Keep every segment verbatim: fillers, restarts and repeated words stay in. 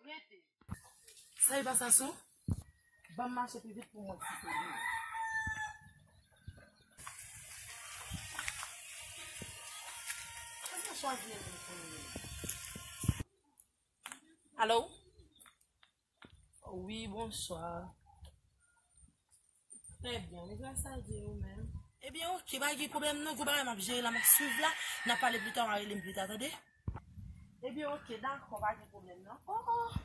Rete. Sa e pa sa sou? Ban m mache pi vit pou mwen si se li. Kòman chwazi e vin pou li? Alo? Wi, bonswa. Trè byen, wi, gras a Dye, ou menm? Ebyen, oke, pa gen pwoblèm non, gwo bagay m ap jere la, m ap swiv la, n ap pale pita, w a rele m pita, tande? Ebyen, oke, dakò, pa gen pwoblèm non. Oh, oh.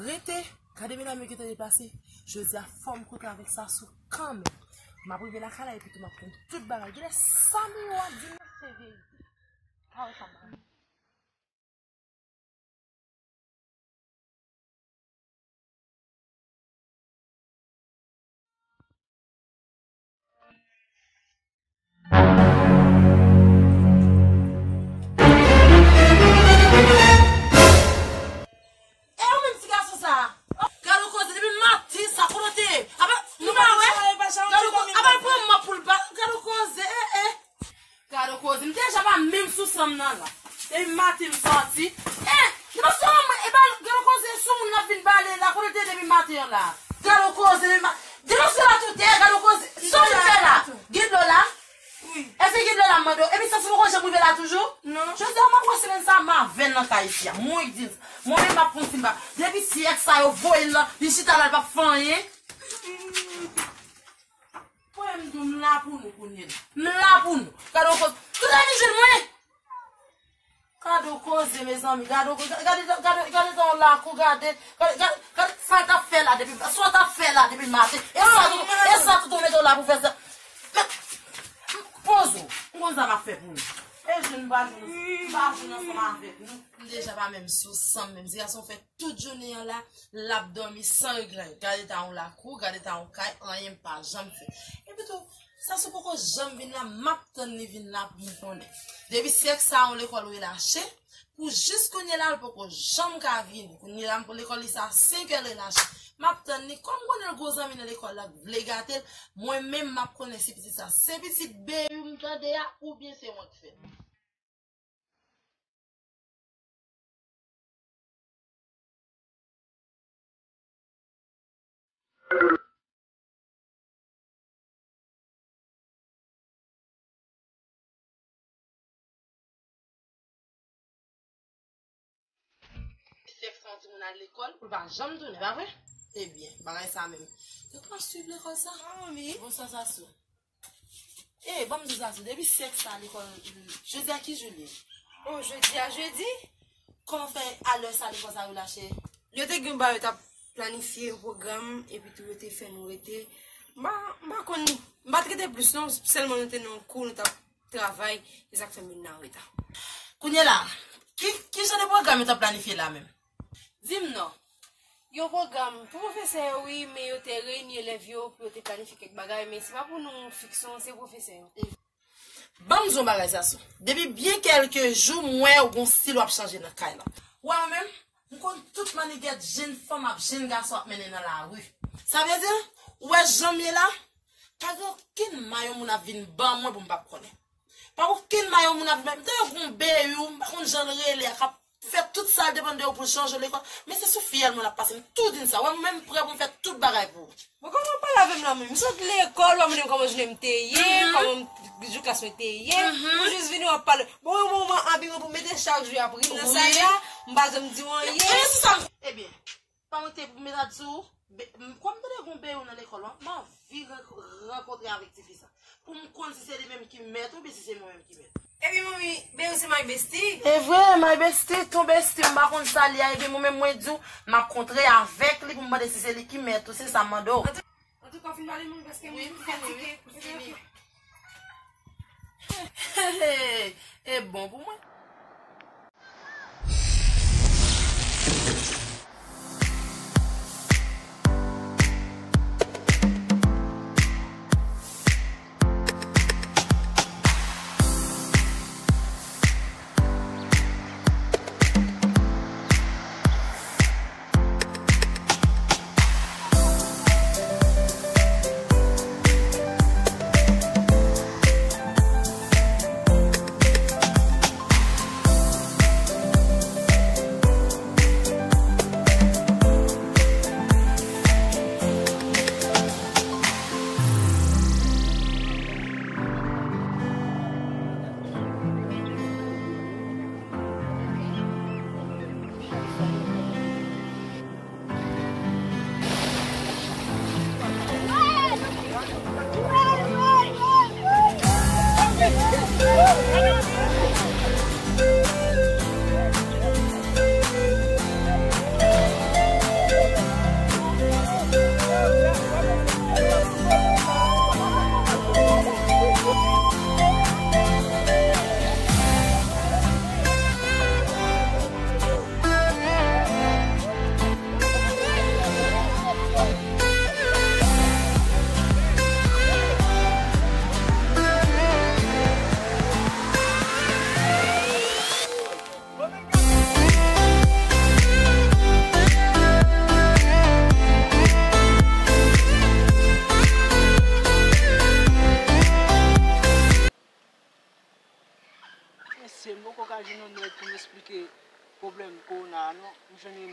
Rete, gade medam yo gentan deplase. Jodi a, fò m kontre avèk Sasou kanmenm. M ap rive lakay la, epi tou m ap konn tout bagay. Genlè sa Miwo ap di m nan se verite. Pa wè sa m ap E ou menm ti gason sa a? Gade yon koze, depi maten sa, kote w te ye? Apa, nou pa wè? Gade yon koze, apa l pran mòp pou l ba, gade yon koze, eh, eh. Gade yon koze, m deja pa menm sou san m nan la. Depi maten m sòti. Eh, depi sou mwen, epa, gade yon koze, sou moun nan vin pale la, kote l te depi maten an la. Gade yon koze, depi ma-, depi sou la tout tè, gade yon koze. Sa w vin fè la? Gen dlo la? Wi. Èske gen dlo la, m mande w? Epi sa sou poko janm rive la toujou? Non. Jodi a, m ap wè semèn sa, m avè l nan kay isi a. Mwen di, mwen menm m ap konn si m pa. Depi si èks sa yo voye l lan, li chita la, l p ap fè anyen. Mwen menm tou, m la pou nou kounye a. M la pou nou. Gade yon koze. Tout a vin jwenn mwen. Gade yon koze, mezanmi. Gade yon koze. Gade, gade, gade tan w lakou, gade. Gade, gade, gade sa w t ap fè la depi, sa w t ap fè la depi maten. E sa tou, e sa tou, tou mete w la pou fè sa. Men, poze w. M konn sa m ap fè pou nou. E jwenn m pa jwenn, m pa jwenn ansanm avèk nou. M deja pa menm sou san m menm. Ti gason fè tout jounen an la, l ap dòmi san regle anyen. Gade ta yon lakou, gade ta yon kay, anyen m pa janm fè. Epi tou, Sasou poko janm vin la, m ap tann li vin la pou m konnen. Depi si èks sa yon lekòl relache, pou jis kounye la, l poko janm ka vini. Kounye la, m pou lekòl li sa senk è l relache. M ap tann li, kòm m konnen l gwo zanmi nan lekòl la k vle gate l, mwen menm m ap konnen si pitit sa se pitit beyou m tande a, oubyen se mwen k fè l. Sèk sa yon timoun al lekòl pou l pa janm tounen, pa vre? Ebyen, bagay sa menm. Yo pral swiv lekòl sa? Manmi. Bonswa, Sasou. E, ban m di w sa, Sasou, depi sèk sa lekòl, jodi a ki jou l ye? O, jodi a jedi? Kòman fè a lè sa lekòl sa relache? Yo te gen bagay yo t ap planifye yon pwogram, epi tou yo te fè nou rete. M pa, m pa konn, m pa t rete plis non, sèlman nou te nan yon kou, nou t ap travay, e sa k fè m vin an reta. Kounye la, ki, ki jan de pwogram yo t ap planifye la menm? Di m non. Yon pwogram pou pwofesè yo, wi, men yo te reyini elèv yo pou yo te planifye kèk bagay, men se pa pou nou fiks non, se pwofesè yo. Ban m di w yon bagay, Sasou. Depi byen kèlke jou, m wè w gon stil w ap chanje nan kay la. Ou wè mwen menm, m konn tout mannigèt jenn fanm ak jenn gason ap mennen nan lari. Sa vle di, ou wè jan m ye la, pa gen okenn mal yon moun ap vin ban mwen pou m p ap konnen. Pa okenn mal yon moun ap vin ban m. M te wè gon beyou, m pa konn jan l rele a, k ap fè tout sa l depann de ou pou l chanje w lekòl. Men se sou fyèl mwen l ap pase, m tou di n sa. Wè, mwen menm m prè pou m fè tout bagay pou ou. Bon, kòman w pale avè m la menm? M sot lekòl, w ap mande m kòman jounen m te ye, kòman m, jou klas mwen te ye. Ou jis vini w ap pale. Bon, yon moman anviwon pou mete chak jou y ap ri m nan sal la, m pa janm di w anyen. Ebyen, se sa m, ebyen, pa mwen te pou m mete di w, be-, m, kòm m tande gon beyou nan lekòl lan, m anvi ran-, rankontre avèk tifi sa. Pou m konn si se li menm ki mèt ou oubyen si se mwen menm ki mèt. Epi manmi, beyou se my bestie. E vre, my bestie, ton bestie, m pa konn sa li a, ebyen mwen menm mwen di w, m ap kontre avèk li pou m mande si se li ki mèt ou, se sa m mande w. Antouka, w fin pale manmi, paske m fatige. Wi, m fini, wi. E bon pou mwen.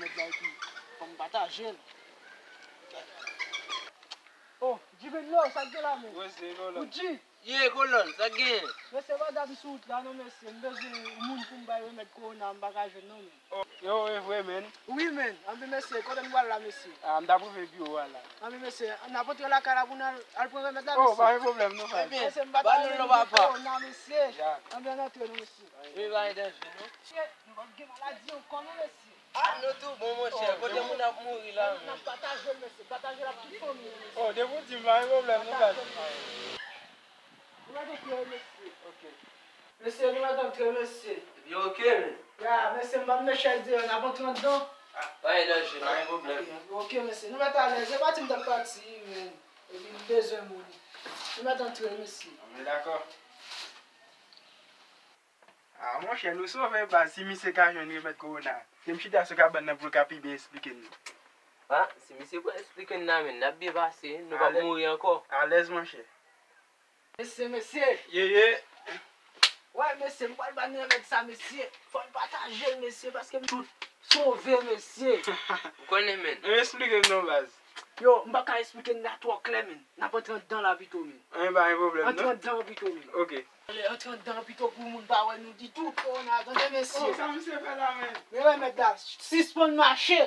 Mèt la epi fò m pataje l. Oh, Jibinlo, sa k gen la, men? Wè, se Kolòn. Ou G? Ye, Kolòn, sa k genyen? Mesye, pa dat m sou wout la, non, mesye. M bezwen yon moun pou m bay remèd kowona, m pa ka jwenn, non, men. Oh, yo, e vre, men. Wi, men. Anben, mesye, kote n pral la, mesye? Ah, m t ap rive biwo a la. Anben, mesye, n ap antre lakay la pou n al, al pran remèd la, mesye. Oh, pa gen pwoblèm, non, pa. Mesye, m pa ta jwenn kowona, mesye. Anben, n antre, non, mesye. Wi, pa gen danje, non. Mesye, nou p ap gen maladi ankò, non, mesye. Ah, nou tou bon, monchè. Kote moun ap mouri la, men? N ap pataje l, mesye. Pataje l ak tout fanmi, mesye. Oh, depi w di m, pa gen pwoblèm, non, baz. Pataje l, mesye. Ou mèt antre, mesye. Ok. Mesye, nou mèt antre, mesye. Ebyen, ok, men. Ya, mesye, m p ap met chèz deyò, n ap antre anndan. Ah, pa gen danje, pa gen pwoblèm. Ok, mesye, nou mèt alèz. E pati m t ap pati, men. Epi m bezwen moun. Nou mèt antre, mesye. Anben, dakò. Ah, monchè, nou sove baz si misye ka jwenn remèd kowona. Se m chita sou kabann nan pou l ka pi byen esplike n. Ah, si misye pral esplike n nan, men n ap byen pase, nou p ap mouri ankò. Alèz, monchè. Mesye, mesye. Ye, ye. Wè, mesye, m pral ba n remèd sa, mesye. Fò n pataje l, mesye, paske m tout sove, mesye. Ou konnen, men. Esplike m non, baz. Yo, m pa ka esplike n la twò klè, men. N ap antre anndan la pito, men. Anyen pa gen pwoblèm, non? Antre anndan pito, men. Ok. Ale, antre anndan pito pou moun pa wè nou ditou. Kowona, tande, mesye. Oh, sa misye fè la, men? Men remèd la, sispann mache.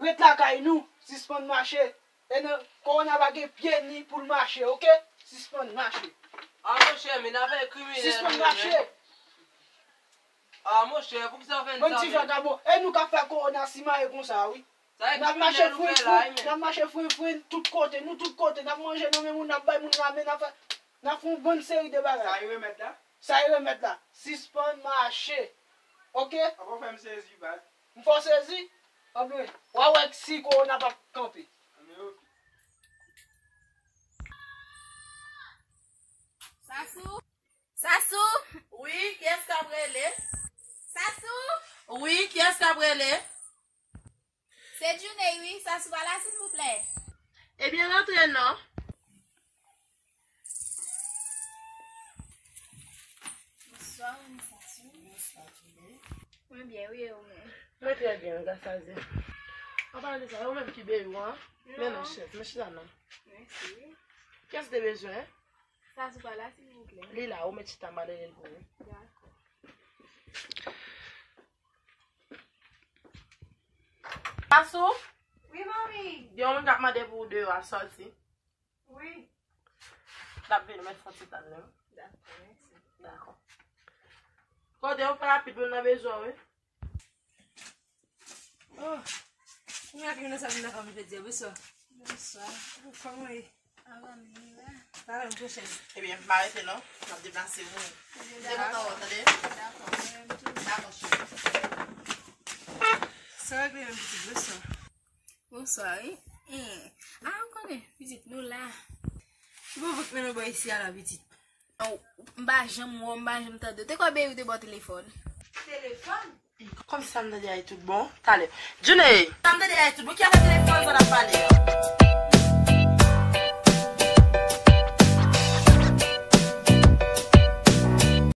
Ret lakay nou, sispann mache. E nan, kowona pa gen pye ni pou l mache, ok? Sispann mache. Ah, monchè, men afè kriminèl. Sispann mache. Ah, monchè, poukisa w fè n sa, men? Bann ti vagabon. E nou k ap fè kowona simaye konsa, wi. N ap mache frinfrin, n ap mache frinfrin tout kote, nou tout kote, n ap manje nan men moun, n ap bay moun lamen, n ap fè, n ap fè yon bann seri de bagay. Sa e remèd la? Sa e remèd la. Sispann mache. Ok? Apa w fè m sezi, baz. M fè w sezi? Anben, w a wè si kowona p ap kanpe. Anben, ok. Sasou? Sasou? Wi, kiyès k ap rele? Sasou? Wi, kiyès k ap rele? Se Djouney wi, Sasou pa la silvouplè? Ebyen rantre non. Bonswa, Sasou. Bonswa, Djouney. Mwen byen wi, e ou menm? Mwen trè byen, gras a Dye. An palan de sa, e ou menm ki beri w an? Men non, chèf, men chita non. Mèsi. Kiyès te bezwen? Sasou pa la silvouplè? Li la, ou mèt chita, m a rele l pou ou. Dakò. Sasou? Wi, manmi. Gen yon moun k ap mande pou ou deyò a, sòti. Wi. L ap vini, mèt fè ti tann li wi. Dakò, mèsi. Dakò. Kote ou fè rapid, moun nan bezwen w wi. Oh. Kounya ki vin nan sa vin nan fanmi jodi a. Bonswa. Bonswa. Kòman w ye? Anvan m ye la. Pa menm tou chèz. Ebyen, m pa rete non. M ap deplase pou ou. Ebyen, dakò. Dakò, tande? Dakò, mwen menm tou. Dakò, cheri. Sa regle menm pitit, bonswa. Bonswa, wi. Eh. Ah, ou konnen, pitit, nou la. Ki bon vant men nou bò isi a la, pitit? Oh, m pa janm wè w, m pa janm tande w. Te kwè Beri te ba w telefòn? Telefòn? Kòmsi sa m tande a e tout bon? Talè. Djouney! Sa m tande a e tout bon? Ki afè telefòn sa n ap pale a?